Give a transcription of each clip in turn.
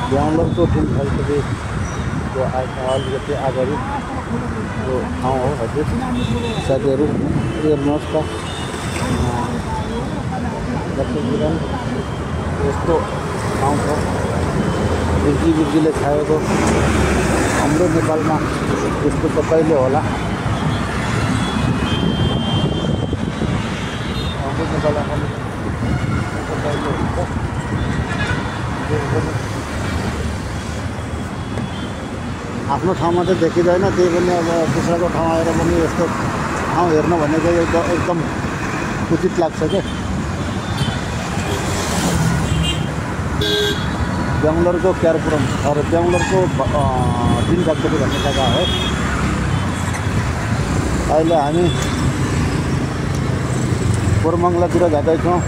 बेङ्गलोरको team फ्याक्ट्रीको अलिकति अगाडि यो ठाउँ हो हजुर साथीहरू हेर्नुहोस् त यस्तो ठाउँ छ बिर्जीले खाएको हाम्रो नेपालमा यस्तो त कहिले होला हाम्रो नेपालमा पनि कहिले हुन्छ आफ्नो ठाउँमा त देखिँदैन त्यही पनि अब दुसराको ठाउँ आएर पनि यस्तो ठाउँ हेर्न भनेको एकदम उचित लाग्छ क्या बेङ्गलोरको क्यारपुरम अरे बेङ्गलोरको टिन फ्याक्ट्री भन्ने जग्गा हो अहिले हामी कोरमङ्गलातिर जाँदैछौँ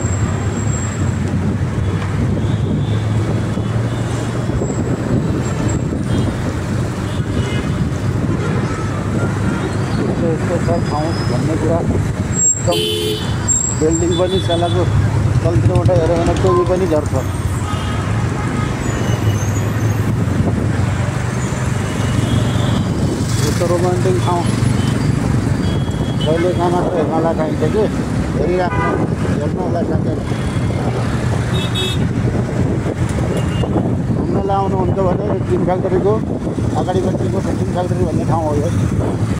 यस्तो छ ठाउँ भन्ने कुरा एकदम बिल्डिङ पनि सालाको तलतिरबाट हेऱ्यो भने टोपी पनि झर्छ यस्तो रोमान्टिक ठाउँ कहिले खाना त हेर्नलाई चाहिन्छ कि हेरिराख्नु हेर्नु होला साथीहरू घुम्नलाई आउनुहुन्छ भने टिन फ्याक्ट्रीको अगाडिपट्टिको टिन फ्याक्ट्री भन्ने ठाउँ हो यो